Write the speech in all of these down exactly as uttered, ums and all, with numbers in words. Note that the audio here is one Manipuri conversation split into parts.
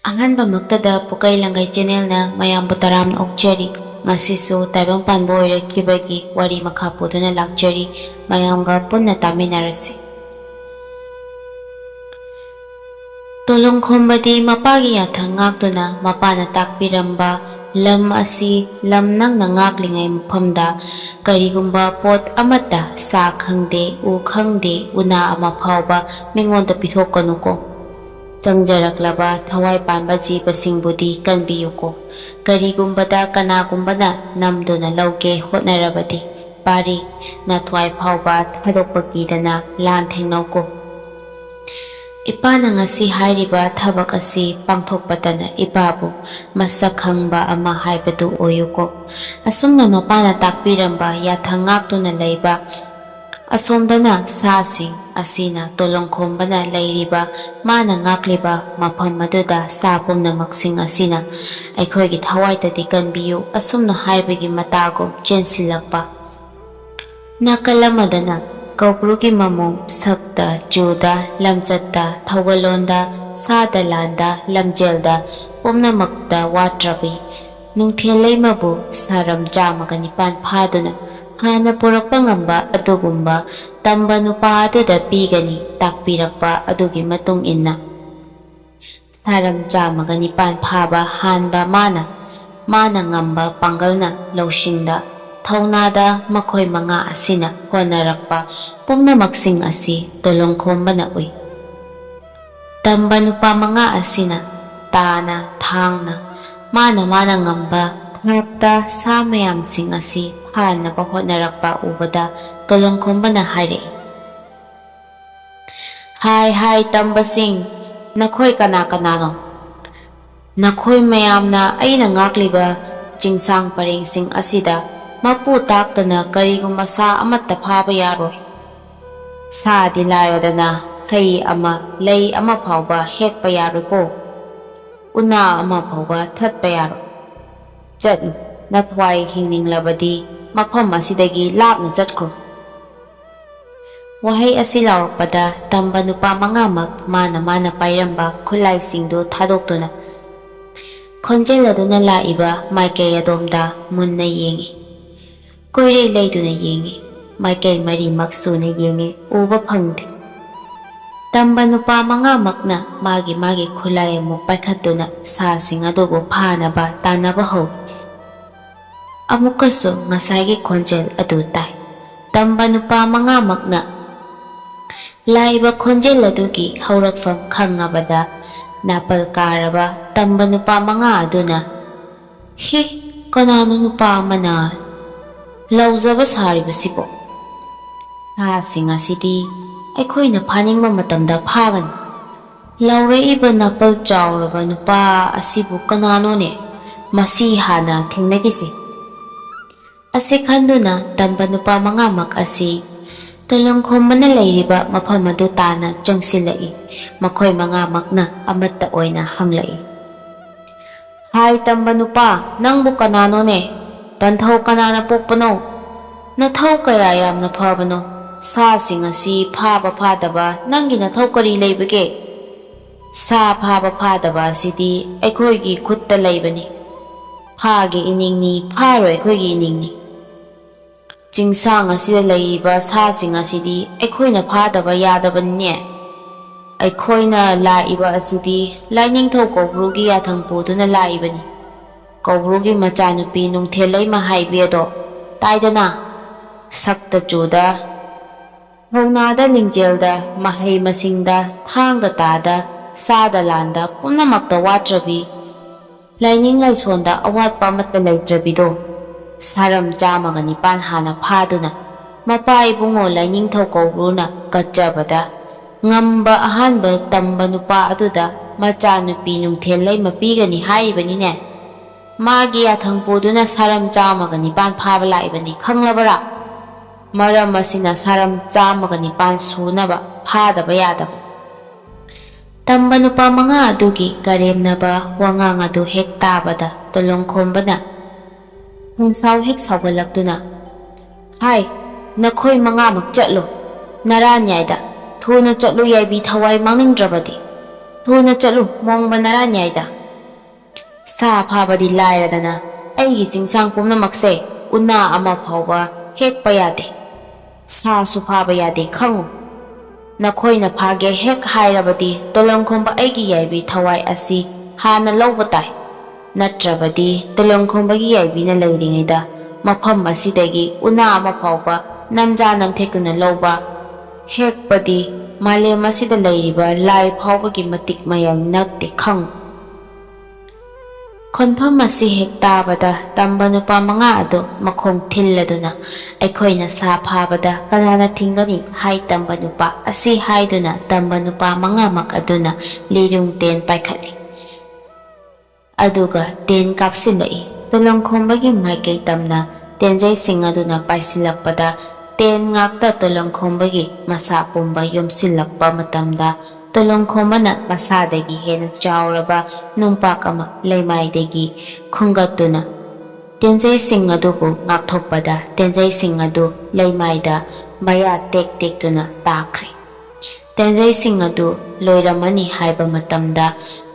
ꯑꯍꯥꯟꯕꯃꯛꯇꯗ ꯄꯨꯀꯩ ꯂꯪꯒꯩ ꯆꯦꯅꯦꯜꯅ ꯃꯌꯥꯝꯕꯨ ꯇꯔꯥꯝꯅ ꯑꯣꯛꯆꯔꯤ꯫ ꯉꯁꯤꯁꯨ ꯇꯥꯏꯕꯪ ꯄꯥꯟꯕ ꯑꯣꯏꯔꯛꯈꯤꯕꯒꯤ ꯋꯥꯔꯤ ꯃꯈꯥ ꯄꯨꯗꯨꯅ ꯂꯥꯛꯆꯔꯤ꯫ ꯃꯌꯥꯝꯒ ꯄꯨꯟꯅ ꯇꯥꯃꯤꯟꯅꯔꯁꯤ꯫ ꯇꯣꯂꯣꯡꯈꯣꯝꯕꯗꯤ ꯃꯄꯥꯒꯤ ꯌꯥꯊꯪ ꯉꯥꯛꯇꯨꯅ ꯃꯄꯥꯅ ꯇꯥꯛꯄꯤꯔꯝꯕ ꯂꯝ ꯑꯁꯤ ꯂꯝ ꯅꯪꯅ ꯉꯥꯛꯂꯤꯉꯩ ꯃꯐꯝꯗ ꯀꯔꯤꯒꯨꯝꯕ ꯄꯣꯠ ꯑꯃꯠꯇ, ꯁꯥ ꯈꯪꯗꯦ, ꯎ ꯈꯪꯗꯦ, ꯎꯅꯥ ꯑꯃ ꯐꯥꯎꯕ ꯃꯤꯉꯣꯟꯗ ꯄꯤꯊꯣꯛꯀꯅꯨꯀꯣ꯫ ꯆꯪꯖꯔꯛꯂꯕ ꯊꯋꯥꯏ ꯄꯥꯟꯕ ꯖꯤꯕꯁꯤꯡꯕꯨꯗꯤ ꯀꯟꯕꯤꯌꯨꯀꯣ꯫ ꯀꯔꯤꯒꯨꯝꯕꯗ ꯀꯅꯥꯒꯨꯝꯕꯅ ꯅꯝꯗꯨꯅ ꯂꯧꯒꯦ ꯍꯣꯠꯅꯔꯕꯗꯤ, ꯄꯥꯔꯤ, ꯅꯊ꯭ꯋꯥꯏ ꯐꯥꯎꯕ ꯊꯥꯗꯣꯛꯄ ꯀꯤꯗꯅ ꯂꯥꯟ ꯊꯦꯡꯅꯧꯀꯣ꯫ ꯏꯄꯥꯅ ꯉꯁꯤ ꯍꯥꯏꯔꯤꯕ ꯊꯕꯛ ꯑꯁꯤ ꯄꯥꯡꯊꯣꯛꯄꯇꯅ ꯏꯄꯥꯕꯨ ꯃꯁꯛ ꯈꯪꯕ ꯑꯃ ꯍꯥꯏꯕꯗꯨ ꯑꯣꯏꯌꯨꯀꯣ꯫ ꯑꯁꯨꯝꯅ ꯃꯄꯥꯅ ꯇꯥꯛꯄꯤꯔꯝꯕ ꯌꯥꯊꯪ ꯉꯥꯛꯇꯨꯅ ꯂꯩꯕ꯫ ꯑꯁꯣꯝꯗꯅ ꯁꯥꯁꯤꯡ ꯑꯁꯤꯅ ꯇꯣꯂꯣꯡꯈꯣꯝꯕꯅ ꯂꯩꯔꯤꯕ, ꯃꯥꯅ ꯉꯥꯛꯂꯤꯕ ꯃꯐꯝ ꯑꯗꯨꯗ ꯁꯥ ꯄꯨꯝꯅꯃꯛꯁꯤꯡ ꯑꯁꯤꯅ ꯑꯩꯈꯣꯏꯒꯤ ꯊꯋꯥꯏꯗꯗꯤ ꯀꯟꯕꯤꯌꯨ ꯑꯁꯨꯝꯅ ꯍꯥꯏꯕꯒꯤ ꯃꯇꯥꯒꯨꯝ ꯆꯦꯟꯁꯤꯜꯂꯛꯄ꯫ ꯅꯥꯀꯜ ꯑꯃꯗꯅ ꯀꯧꯕ꯭ꯔꯨꯒꯤ ꯃꯃꯣꯝ ꯁꯛꯇ ꯆꯨꯗ ꯂꯝꯆꯠꯇ ꯊꯧꯒꯜꯂꯣꯟꯗ ꯁꯥꯗ ꯂꯥꯟꯗ ꯂꯝꯖꯦꯜꯗ ꯄꯨꯝꯅꯃꯛꯇ ꯋꯥꯠꯇ꯭ꯔꯕꯤ ꯅꯨꯡꯊꯦꯜ ꯂꯩꯃꯕꯨ ꯁꯥꯔꯝ ꯆꯥꯝꯃꯒ ꯅꯤꯄꯥꯟ ꯐꯥꯗꯨꯅ ꯍꯥꯟꯅ ꯄꯨꯔꯛꯄ ꯉꯝꯕ ꯑꯗꯨꯒꯨꯝꯕ ꯇꯝꯕ ꯅꯨꯄꯥ ꯑꯗꯨꯗ ꯄꯤꯒꯅꯤ ꯇꯥꯛꯄꯤꯔꯛꯄ ꯑꯗꯨꯒꯤ ꯃꯇꯨꯡ ꯏꯟꯅ ꯁꯥꯔꯝ ꯆꯥꯝꯃꯒ ꯅꯤꯄꯥꯟ ꯐꯥꯕ ꯍꯥꯟꯕ ꯃꯥꯅ, ꯃꯥꯅ ꯉꯝꯕ ꯄꯥꯡꯒꯜꯅ ꯂꯧꯁꯤꯡꯗ ꯊꯧꯅꯥꯗ ꯃꯈꯣꯏ ꯃꯉꯥ ꯑꯁꯤꯅ ꯍꯣꯠꯅꯔꯛꯄ ꯄꯨꯝꯅꯃꯛꯁꯤꯡ ꯑꯁꯤ ꯇꯣꯂꯣꯡꯈꯣꯝꯕꯅ ꯎꯏ꯫ ꯇꯝꯕ ꯅꯨꯄꯥ ꯃꯉꯥ ꯑꯁꯤꯅ ꯇꯥꯅ ꯊꯥꯡꯅ ꯃꯥꯅ ꯃꯥꯅ ꯉꯝꯕ ꯊꯥꯛꯇ ꯁꯥ ꯃꯌꯥꯝꯁꯤꯡ ꯑꯁꯤ ꯐꯥꯅꯕ ꯍꯣꯠꯅꯔꯛꯄ ꯎꯕꯗ ꯇꯣꯂꯣꯡꯈꯣꯝꯕꯅ ꯍꯥꯏꯔꯛꯏ, "ꯍꯥꯏ ꯍꯥꯏ ꯇꯝꯕꯁꯤꯡ, ꯅꯈꯣꯏ ꯀꯅꯥ ꯀꯅꯥꯅꯣ? ꯅꯈꯣꯏ ꯃꯌꯥꯝꯅ ꯑꯩꯅ ꯉꯥꯛꯂꯤꯕ ꯆꯤꯡꯁꯥꯡ ꯄꯔꯦꯡꯁꯤꯡ ꯑꯁꯤꯗ ꯃꯄꯨ ꯇꯥꯛꯇꯅ ꯀꯔꯤꯒꯨꯝꯕ ꯁꯥ ꯑꯃꯠꯇ ꯐꯥꯕ ꯌꯥꯔꯣꯏ꯫ ꯁꯥꯗꯤ ꯂꯥꯏꯔꯗꯅ ꯍꯩ ꯑꯃ, ꯂꯩ ꯑꯃ ꯐꯥꯎꯕ ꯍꯦꯛꯄ ꯌꯥꯔꯣꯏꯀꯣ꯫ ꯎꯅꯥ ꯑꯃ ꯐꯥꯎꯕ ꯊꯠꯄ ꯌꯥꯔꯣꯏ꯫ ꯆꯠꯂꯨ, ꯅꯊ꯭ꯋꯥꯏ ꯍꯤꯡꯅꯤꯡꯂꯕꯗꯤ ꯃꯐꯝ ꯑꯁꯤꯗꯒꯤ ꯂꯥꯞꯅ ꯆꯠꯈ꯭ꯔꯣ꯫" ꯋꯥꯍꯩ ꯑꯁꯤ ꯂꯥꯎꯔꯛꯄꯗ ꯇꯝꯕ ꯅꯨꯄꯥ ꯃꯉꯥꯃꯛ ꯃꯥꯅ ꯃꯥꯅ ꯄꯥꯏꯔꯝꯕ ꯈꯨꯠꯂꯥꯏꯁꯤꯡꯗꯨ ꯊꯥꯗꯣꯛꯇꯨꯅ ꯈꯣꯟꯖꯦꯜ ꯑꯗꯨꯅ ꯂꯥꯛꯏꯕ ꯃꯥꯏꯀꯩ ꯑꯗꯣꯝꯗ ꯃꯨꯟꯅ ꯌꯦꯡꯏ꯫ ꯀꯣꯏꯔꯩ ꯂꯩꯗꯨꯅ ꯌꯦꯡꯏ꯫ ꯃꯥꯏꯀꯩ ꯃꯔꯤꯃꯛ ꯁꯨꯅ ꯌꯦꯡꯏ, ꯎꯕ ꯐꯪꯗꯦ꯫ ꯇꯝꯕ ꯅꯨꯄꯥ ꯃꯉꯥꯃꯛꯅ ꯃꯥꯒꯤ ꯃꯥꯒꯤ ꯈꯨꯠꯂꯥꯏ ꯑꯃꯨꯛ ꯄꯥꯏꯈꯠꯇꯨꯅ ꯁꯥꯁꯤꯡ ꯑꯗꯨꯕꯨ ꯐꯥꯅꯕ ꯇꯥꯟꯅꯕ ꯍꯧꯏ꯫ ꯑꯃꯨꯛꯀꯁꯨ ꯉꯁꯥꯏꯒꯤ ꯈꯣꯟꯖꯦꯜ ꯑꯗꯨ ꯇꯥꯏ꯫ ꯇꯝꯕ ꯅꯨꯄꯥ ꯃꯉꯥꯃꯛꯅ ꯂꯥꯛꯏꯕ ꯈꯣꯟꯖꯦꯜ ꯑꯗꯨꯒꯤ ꯍꯧꯔꯛꯐꯝ ꯈꯪꯉꯕꯗ ꯅꯥꯄꯜ ꯀꯥꯔꯕ ꯇꯝꯕ ꯅꯨꯄꯥ ꯃꯉꯥ ꯑꯗꯨꯅ, "ꯍꯤ, ꯀꯅꯥꯅꯣ ꯅꯨꯄꯥ ꯑꯃꯅ ꯂꯥꯎꯖꯕ ꯁꯥꯔꯤꯕꯁꯤꯕꯣ? ꯁꯥꯁꯤꯡ ꯑꯁꯤꯗꯤ ꯑꯩꯈꯣꯏꯅ ꯐꯥꯅꯤꯡꯕ ꯃꯇꯝꯗ ꯐꯥꯒꯅꯤ꯫ ꯂꯥꯎꯔꯛꯏꯕ ꯅꯥꯄꯜ ꯆꯥꯎꯔꯕ ꯅꯨꯄꯥ ꯑꯁꯤꯕꯨ ꯀꯅꯥꯅꯣꯅꯦ? ꯃꯁꯤ ꯍꯥꯟꯅ ꯊꯦꯡꯅꯈꯤꯁꯤ꯫" ꯑꯁꯤ ꯈꯟꯗꯨꯅ ꯇꯝꯕ ꯅꯨꯄꯥ ꯃꯉꯥꯃꯛ ꯑꯁꯤ ꯇꯣꯂꯪꯈꯣꯝꯕꯅ ꯂꯩꯔꯤꯕ ꯃꯐꯝ ꯑꯗꯨ ꯇꯥꯅ ꯆꯪꯁꯤꯜꯂꯛꯏ꯫ ꯃꯈꯣꯏ ꯃꯉꯥꯃꯛꯅ ꯑꯃꯠꯇ ꯑꯣꯏꯅ ꯍꯪꯂꯛꯏ, "ꯍꯥꯏ ꯇꯝꯕ ꯅꯨꯄꯥ, ꯅꯪꯕꯨ ꯀꯅꯥꯅꯣꯅꯦ? ꯄꯟꯊꯧ ꯀꯅꯥꯅ ꯄꯣꯛꯄꯅꯣ? ꯅꯊꯧ ꯀꯌꯥ ꯌꯥꯝꯅ ꯐꯕꯅꯣ? ꯁꯥꯁꯤꯡ ꯑꯁꯤ ꯐꯥꯕ ꯐꯥꯗꯕ ꯅꯪꯒꯤ ꯅꯊꯧ ꯀꯔꯤ ꯂꯩꯕꯒꯦ? ꯁꯥ ꯐꯥꯕ ꯐꯥꯗꯕ ꯑꯁꯤꯗꯤ ꯑꯩꯈꯣꯏꯒꯤ ꯈꯨꯠꯇ ꯂꯩꯕꯅꯤ꯫ ꯐꯥꯒꯦ ꯏꯅꯤꯡꯅꯤ, ꯐꯥꯔꯣꯏ ꯑꯩꯈꯣꯏꯒꯤ ꯏꯅꯤꯡꯅꯤ꯫ ꯆꯤꯡꯁꯥꯡ ꯑꯁꯤꯗ ꯂꯩꯔꯤꯕ ꯁꯥꯁꯤꯡ ꯑꯁꯤꯗꯤ ꯑꯩꯈꯣꯏꯅ ꯐꯥꯗꯕ ꯌꯥꯗꯕꯅꯤꯅꯦ꯫ ꯑꯩꯈꯣꯏꯅ ꯂꯥꯛꯏꯕ ꯑꯁꯤꯗꯤ ꯂꯥꯏꯅꯤꯡꯊꯧ ꯀꯧꯕ꯭ꯔꯨꯒꯤ ꯌꯥꯊꯪ ꯄꯨꯗꯨꯅ ꯂꯥꯛꯏꯕꯅꯤ꯫ ꯀꯧꯕ꯭ꯔꯨꯒꯤ ꯃꯆꯥꯅꯨꯄꯤ ꯅꯨꯡꯊꯦꯜꯂꯩꯃ ꯍꯥꯏꯕꯤ ꯑꯗꯣ ꯇꯥꯏꯗꯅ? ꯁꯛꯇ ꯆꯨꯗ, ꯊꯧꯅꯥꯗ ꯂꯤꯡꯖꯦꯜꯗ, ꯃꯍꯩ ꯃꯁꯤꯡꯗ, ꯊꯥꯡꯗ ꯇꯥꯗ, ꯁꯥꯗ ꯂꯥꯟꯗ ꯄꯨꯝꯅꯃꯛꯇ ꯋꯥꯠꯇ꯭ꯔꯕꯤ, ꯂꯥꯏꯅꯤꯡ ꯂꯥꯏꯁꯣꯟꯗ ꯑꯋꯥꯠꯄ ꯑꯃꯠꯇ ꯂꯩꯇ꯭ꯔꯕꯤꯗꯣ, ꯁꯥꯔꯝ ꯆꯥꯝꯃꯒ ꯅꯤꯄꯥꯟ ꯍꯥꯟꯅ ꯐꯥꯗꯨꯅ ꯃꯄꯥ ꯏꯕꯨꯡꯉꯣ ꯂꯥꯏꯅꯤꯡꯊꯧ ꯀꯧꯕ꯭ꯔꯨꯅ ꯀꯠꯆꯕꯗ ꯉꯝꯕ ꯑꯍꯥꯟꯕ ꯇꯝꯕ ꯅꯨꯄꯥ ꯑꯗꯨꯗ ꯃꯆꯥꯅꯨꯄꯤ ꯅꯨꯡꯊꯦꯜ ꯂꯩꯃ ꯄꯤꯒꯅꯤ ꯍꯥꯏꯔꯤꯕꯅꯤꯅꯦ꯫ ꯃꯥꯒꯤ ꯌꯥꯊꯪ ꯄꯨꯗꯨꯅ ꯁꯥꯔꯝ ꯆꯥꯝꯃꯒ ꯅꯤꯄꯥꯟ ꯐꯥꯕ ꯂꯥꯛꯏꯕꯅꯤ, ꯈꯪꯂꯕꯔꯥ? ꯃꯔꯝ ꯑꯁꯤꯅ ꯁꯥꯔꯝ ꯆꯥꯝꯃꯒ ꯅꯤꯄꯥꯟ ꯁꯨꯅꯕ ꯐꯥꯗꯕ ꯌꯥꯗꯕ꯫ ꯇꯝꯕ ꯅꯨꯄꯥ ꯃꯉꯥ ꯑꯗꯨꯒꯤ ꯀꯔꯦꯝꯅꯕ ꯋꯥꯉꯥꯡ ꯑꯗꯨ ꯍꯦꯛ ꯇꯥꯕꯗ ꯇꯣꯂꯣꯡꯈꯣꯝꯕꯅ ꯈꯣꯡꯁꯥꯎ ꯍꯦꯛ ꯁꯥꯎꯒꯠꯂꯛꯇꯨꯅ, "ꯍꯥꯏ, ꯅꯈꯣꯏ ꯃꯉꯥꯃꯛ ꯆꯠꯂꯣ꯫ ꯅꯔꯥꯟꯌꯥꯏꯗ, ꯊꯨꯅ ꯆꯠꯂꯨ ꯌꯥꯏꯕꯤ ꯊꯋꯥꯏ ꯃꯥꯡꯅꯤꯡꯗ꯭ꯔꯕꯗꯤ꯫ ꯊꯨꯅ ꯆꯠꯂꯨ ꯃꯣꯡꯕ ꯅꯔꯥꯟꯌꯥꯏꯗ꯫ ꯁꯥ ꯐꯥꯕꯗꯤ ꯂꯥꯏꯔꯗꯅ ꯑꯩꯒꯤ ꯆꯤꯡꯁꯥꯡ ꯄꯨꯝꯅꯃꯛꯁꯦ ꯎꯅꯥ ꯑꯃ ꯐꯥꯎꯕ ꯍꯦꯛꯄ ꯌꯥꯗꯦ꯫ ꯁꯥꯁꯨ ꯐꯥꯕ ꯌꯥꯗꯦ ꯈꯪꯉꯨ꯫ ꯅꯈꯣꯏꯅ ꯐꯥꯒꯦ ꯍꯦꯛ ꯍꯥꯏꯔꯕꯗꯤ ꯇꯣꯂꯪꯈꯣꯝꯕ ꯑꯩꯒꯤ ꯌꯥꯏꯕꯤ ꯊꯋꯥꯏ ꯑꯁꯤ ꯍꯥꯟꯅ ꯂꯧꯕ ꯇꯥꯏ꯫ ꯅꯠꯇ꯭ꯔꯕꯗꯤ ꯇꯣꯂꯪꯈꯣꯝꯕꯒꯤ ꯌꯥꯏꯕꯤꯅ ꯂꯩꯔꯤꯉꯩꯗ ꯃꯐꯝ ꯑꯁꯤꯗꯒꯤ ꯎꯅꯥ ꯑꯃ ꯐꯥꯎꯕ ꯅꯝꯖꯥ ꯅꯝꯊꯦꯛꯇꯨꯅ ꯂꯧꯕ, ꯍꯦꯛꯄꯗꯤ ꯃꯥꯂꯦꯝ ꯑꯁꯤꯗ ꯂꯩꯔꯤꯕ ꯂꯥꯏ ꯐꯥꯎꯕꯒꯤ ꯃꯇꯤꯛ ꯃꯌꯥꯏ ꯅꯠꯇꯦ ꯈꯪꯉꯨ꯫ ꯈꯣꯟꯐꯝ ꯑꯁꯤ ꯍꯦꯛ ꯇꯥꯕꯗ ꯇꯝꯕ ꯅꯨꯄꯥ ꯃꯉꯥ ꯑꯗꯨ ꯃꯈꯣꯡ ꯊꯤꯜꯂꯗꯨꯅ, "ꯑꯩꯈꯣꯏꯅ ꯁꯥ ꯐꯥꯕꯗ ꯀꯅꯥꯅ ꯊꯤꯡꯒꯅꯤ?" ꯍꯥꯏ ꯇꯝꯕ ꯅꯨꯄꯥ ꯑꯁꯤ ꯍꯥꯏꯗꯨꯅ ꯇꯝꯕ ꯅꯨꯄꯥ ꯃꯉꯥꯃꯛ ꯑꯗꯨꯅ ꯂꯤꯔꯨꯡ ꯇꯦꯟ ꯄꯥꯏꯈꯠꯂꯤ꯫ ꯑꯗꯨꯒ ꯇꯦꯟ ꯀꯥꯞꯁꯤꯜꯂꯛꯏ꯫ ꯇꯣꯂꯪꯈꯣꯝꯕꯒꯤ ꯃꯥꯏꯀꯩ ꯇꯝꯅ ꯇꯦꯟꯖꯩꯁꯤꯡ ꯑꯗꯨꯅ ꯄꯥꯏꯁꯤꯜꯂꯛꯄꯗ ꯇꯦꯟ ꯉꯥꯛꯇ ꯇꯣꯂꯪꯈꯣꯝꯕꯒꯤ ꯃꯁꯥ ꯄꯨꯝꯕ ꯌꯣꯝꯁꯤꯜꯂꯛꯄ ꯃꯇꯝꯗ ꯇꯣꯂꯪꯈꯣꯝꯕꯅ ꯃꯁꯥꯗꯒꯤ ꯍꯦꯟꯅ ꯆꯥꯎꯔꯕ ꯅꯨꯡꯄꯥꯛ ꯑꯃ ꯂꯩꯃꯥꯏꯗꯒꯤ ꯈꯨꯟꯒꯠꯇꯨꯅ ꯇꯦꯟꯖꯩꯁꯤꯡ ꯑꯗꯨꯕꯨ ꯉꯥꯛꯊꯣꯛꯄꯗ ꯇꯦꯟꯖꯩꯁꯤꯡ ꯑꯗꯨ ꯂꯩꯃꯥꯏꯗ ꯃꯌꯥ ꯇꯦꯛ ꯇꯦꯛꯇꯨꯅ ꯇꯥꯈ꯭ꯔꯦ꯫ ꯇꯦꯟꯖꯩꯁꯤꯡ ꯑꯗꯨ ꯂꯣꯏꯔꯝꯃꯅꯤ ꯍꯥꯏꯕ ꯃꯇꯝꯗ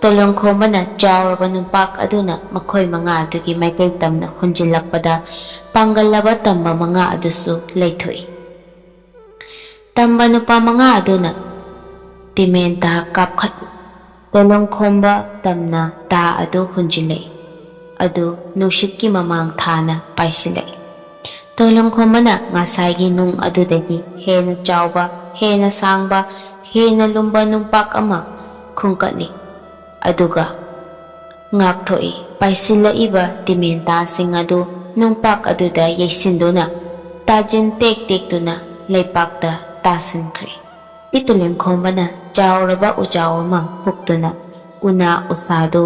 ꯇꯣꯂꯪꯈꯣꯝꯕꯅ ꯆꯥꯎꯔꯕ ꯅꯨꯡꯄꯥꯛ ꯑꯗꯨꯅ ꯃꯈꯣꯏ ꯃꯉꯥ ꯑꯗꯨꯒꯤ ꯃꯥꯏꯀꯩ ꯇꯝꯅ ꯍꯨꯟꯖꯤꯜꯂꯛꯄꯗ ꯄꯥꯡꯒꯜꯂꯕ ꯇꯝꯕ ꯃꯉꯥ ꯑꯗꯨꯁꯨ ꯂꯩꯊꯣꯛꯏ꯫ ꯇꯝꯕ ꯅꯨꯄꯥ ꯃꯉꯥ ꯑꯗꯨꯅ ꯇꯤꯃꯦꯟ ꯇꯥ ꯀꯥꯞꯈꯠꯂꯤ꯫ ꯇꯣꯂꯪꯈꯣꯝꯕ ꯇꯝꯅ ꯇꯥ ꯑꯗꯨ ꯍꯨꯟꯖꯤꯜꯂꯛꯏ꯫ ꯑꯗꯨ ꯅꯨꯡꯁꯤꯠꯀꯤ ꯃꯃꯥꯡ ꯊꯥꯅ ꯄꯥꯏꯁꯤꯜꯂꯛꯏ꯫ ꯇꯣꯂꯪꯈꯣꯝꯕꯅ ꯉꯁꯥꯏꯒꯤ ꯅꯨꯡ ꯑꯗꯨꯗꯒꯤ ꯍꯦꯟꯅ ꯆꯥꯎꯕ, ꯍꯦꯟꯅ ꯁꯥꯡꯕ, ꯍꯦꯟꯅ ꯂꯨꯝꯕ ꯅꯨꯡꯄꯥꯛ ꯑꯃ ꯈꯨꯟꯀꯠꯂꯤ꯫ ꯑꯗꯨꯒ ꯉꯥꯛꯊꯣꯛꯏ꯫ ꯄꯥꯏꯁꯤꯜꯂꯛꯏꯕ ꯇꯤꯃꯦꯟꯇꯥꯁꯤꯡ ꯑꯗꯨ ꯅꯨꯡꯄꯥꯛ ꯑꯗꯨꯗ ꯌꯩꯁꯤꯟꯗꯨꯅ ꯇꯥꯖꯤꯟ ꯇꯦꯛ ꯇꯦꯛꯇꯨꯅ ꯂꯩꯄꯥꯛꯇ ꯇꯥꯁꯤꯟꯈ꯭ꯔꯦ꯫ ꯏꯇꯨꯂꯦꯡꯈꯣꯝꯕꯅ ꯆꯥꯎꯔꯕ ꯎꯖꯥꯎ ꯑꯃ ꯍꯨꯛꯇꯨꯅ ꯎꯅꯥ ꯎꯁꯥꯗꯨ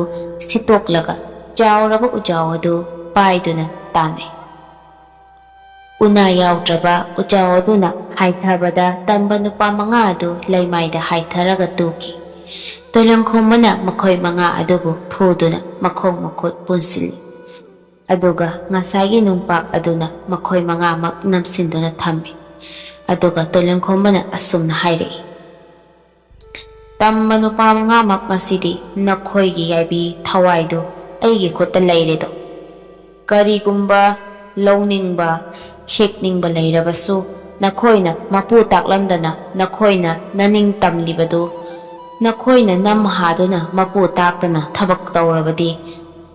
ꯁꯤꯠꯇꯣꯛꯂꯒ ꯆꯥꯎꯔꯕ ꯎꯖꯥꯎ ꯑꯗꯨ ꯄꯥꯏꯗꯨꯅ ꯇꯥꯅꯩ꯫ ꯎꯅꯥ ꯌꯥꯎꯗ꯭ꯔꯕ ꯎꯖꯥꯎ ꯑꯗꯨꯅ ꯍꯥꯏꯊꯕꯗ ꯇꯝꯕ ꯅꯨꯄꯥ ꯃꯉꯥ ꯑꯗꯨ ꯂꯩꯃꯥꯏꯗ ꯍꯥꯏꯊꯔꯒ ꯇꯨꯈꯤ꯫ ꯇꯣꯂꯪꯈꯣꯝꯕꯅ ꯃꯈꯣꯏ ꯃꯉꯥ ꯑꯗꯨꯕꯨ ꯐꯨꯗꯨꯅ ꯃꯈꯣꯡ ꯃꯈꯨꯠ ꯄꯨꯟꯁꯤꯜꯂꯤ꯫ ꯑꯗꯨꯒ ꯉꯁꯥꯏꯒꯤ ꯅꯨꯡꯄꯥꯛ ꯑꯗꯨꯅ ꯃꯈꯣꯏ ꯃꯉꯥꯃꯛ ꯅꯝꯁꯤꯟꯗꯨꯅ ꯊꯝꯃꯤ꯫ ꯑꯗꯨꯒ ꯇꯣꯂꯦꯟꯈꯣꯝꯕꯅ ꯑꯁꯨꯝꯅ ꯍꯥꯏꯔꯛꯏ, "ꯇꯝꯕ ꯅꯨꯄꯥ ꯃꯉꯥꯃꯛ ꯉꯁꯤꯗꯤ ꯅꯈꯣꯏꯒꯤ ꯌꯥꯏꯕꯤ ꯊꯋꯥꯏꯗꯨ ꯑꯩꯒꯤ ꯈꯨꯠꯇ ꯂꯩꯔꯦꯗꯣ꯫ ꯀꯔꯤꯒꯨꯝꯕ ꯂꯧꯅꯤꯡꯕ, ꯍꯦꯛꯅꯤꯡꯕ ꯂꯩꯔꯕꯁꯨ ꯅꯈꯣꯏꯅ ꯃꯄꯨ ꯇꯥꯛꯂꯝꯗꯅ ꯅꯈꯣꯏꯅ ꯅꯅꯤꯡ ꯇꯝꯂꯤꯕꯗꯨ, ꯅꯈꯣꯏꯅ ꯅꯝ ꯍꯥꯗꯨꯅ ꯃꯄꯨ ꯇꯥꯛꯇꯅ ꯊꯕꯛ ꯇꯧꯔꯕꯗꯤ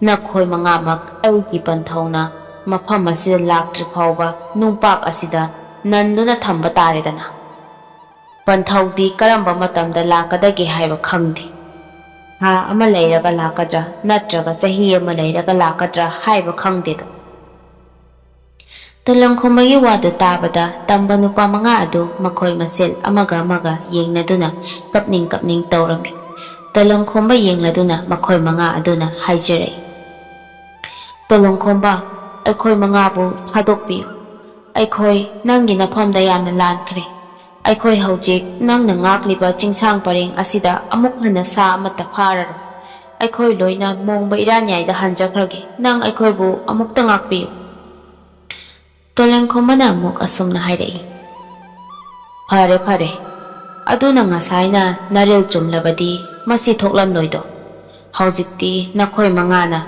ꯅꯈꯣꯏ ꯃꯉꯥꯃꯛ ꯑꯩꯒꯤ ꯄꯟꯊꯧꯅ ꯃꯐꯝ ꯑꯁꯤꯗ ꯂꯥꯛꯇ꯭ꯔꯤ ꯐꯥꯎꯕ ꯅꯨꯡꯄꯥꯛ ꯑꯁꯤꯗ ꯅꯟꯗꯨꯅ ꯊꯝꯕ ꯇꯥꯔꯦꯗꯅ꯫ ꯄꯟꯊꯧꯗꯤ ꯀꯔꯝꯕ ꯃꯇꯝꯗ ꯂꯥꯛꯀꯗꯒꯦ ꯍꯥꯏꯕ ꯈꯪꯗꯦ꯫ ꯊꯥ ꯑꯃ ꯂꯩꯔꯒ ꯂꯥꯛꯀꯗ꯭ꯔꯥ ꯅꯠꯇ꯭ꯔꯒ ꯆꯍꯤ ꯑꯃ ꯂꯩꯔꯒ ꯂꯥꯛꯀꯗ꯭ꯔꯥ ꯍꯥꯏꯕ ꯈꯪꯗꯦꯗꯣ꯫" ꯇꯣꯂꯪꯈꯣꯝꯕꯒꯤ ꯋꯥꯗꯨ ꯇꯥꯕꯗ ꯇꯝꯕ ꯅꯨꯄꯥ ꯃꯉꯥ ꯑꯗꯨ ꯃꯈꯣꯏ ꯃꯁꯦꯜ ꯑꯃꯒ ꯑꯃꯒ ꯌꯦꯡꯅꯗꯨꯅ ꯀꯞꯅꯤꯡ ꯀꯞꯅꯤꯡ ꯇꯧꯔꯝꯃꯤ꯫ ꯇꯣꯂꯪꯈꯣꯝꯕ ꯌꯦꯡꯂꯗꯨꯅ ꯃꯈꯣꯏ ꯃꯉꯥ ꯑꯗꯨꯅ ꯍꯥꯏꯖꯔꯛꯏ, "ꯇꯣꯂꯪꯈꯣꯝꯕ, ꯑꯩꯈꯣꯏ ꯃꯉꯥꯕꯨ ꯊꯥꯗꯣꯛꯄꯤꯌꯨ꯫ ꯑꯩꯈꯣꯏ ꯅꯪꯒꯤ ꯅꯐꯝꯗ ꯌꯥꯝꯅ ꯂꯥꯟꯈ꯭ꯔꯦ꯫ ꯑꯩꯈꯣꯏ ꯍꯧꯖꯤꯛ ꯅꯪꯅ ꯉꯥꯛꯂꯤꯕ ꯆꯤꯡꯁꯥꯡ ꯄꯔꯦꯡ ꯑꯁꯤꯗ ꯑꯃꯨꯛ ꯍꯟꯅ ꯁꯥ ꯑꯃꯠꯇ ꯐꯥꯔꯔꯣꯏ꯫ ꯑꯩꯈꯣꯏ ꯂꯣꯏꯅ ꯃꯣꯡꯕ ꯏꯔꯥꯟꯌꯥꯏꯗ ꯍꯟꯖꯈ꯭ꯔꯒꯦ꯫ ꯅꯪ ꯑꯩꯈꯣꯏꯕꯨ ꯑꯃꯨꯛꯇ ꯉꯥꯛꯄꯤꯌꯨ꯫" ꯇꯣꯂꯦꯡꯈꯣꯝꯕꯅ ꯑꯃꯨꯛ ꯑꯁꯨꯝꯅ ꯍꯥꯏꯔꯛꯏ, "ꯐꯔꯦ, ꯐꯔꯦ꯫ ꯑꯗꯨꯅ ꯉꯁꯥꯏꯅ ꯅꯔꯦꯜ ꯆꯨꯝꯂꯕꯗꯤ ꯃꯁꯤ ꯊꯣꯛꯂꯝꯂꯣꯏꯗꯣ꯫ ꯍꯧꯖꯤꯛꯇꯤ ꯅꯈꯣꯏ ꯃꯉꯥꯅ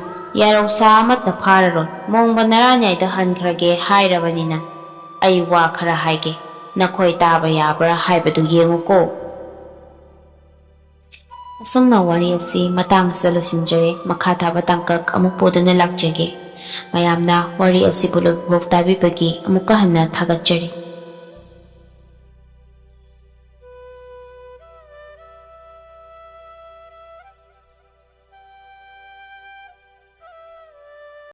ꯌꯥꯔꯧꯁꯥ ꯑꯃꯠꯇ ꯐꯥꯔꯔꯣꯏ, ꯃꯣꯡꯕ ꯅꯔꯥꯟꯌꯥꯏꯗ ꯍꯟꯈ꯭ꯔꯒꯦ ꯍꯥꯏꯔꯕꯅꯤꯅ ꯑꯩ ꯋꯥ ꯈꯔ ꯍꯥꯏꯒꯦ, ꯅꯈꯣꯏ ꯇꯥꯕ ꯌꯥꯕ꯭ꯔꯥ ꯍꯥꯏꯕꯗꯨ ꯌꯦꯡꯉꯨꯀꯣ꯫" ꯑꯁꯨꯝꯅ ꯋꯥꯔꯤ ꯑꯁꯤ ꯃꯇꯥꯡ ꯑꯁꯤꯗ ꯂꯣꯏꯁꯤꯟꯖꯔꯦ꯫ ꯃꯈꯥ ꯇꯥꯕ ꯇꯥꯡꯀꯛ ꯑꯃꯨꯛ ꯄꯨꯗꯨꯅ ꯂꯥꯛꯆꯒꯦ꯫ ꯃꯌꯥꯝꯅ ꯋꯥꯔꯤ ꯑꯁꯤꯕꯨ ꯂꯣꯏꯕꯐꯥꯎ ꯇꯥꯕꯤꯕꯒꯤ ꯑꯃꯨꯛꯀ ꯍꯟꯅ ꯊꯥꯒꯠꯆꯔꯤ꯫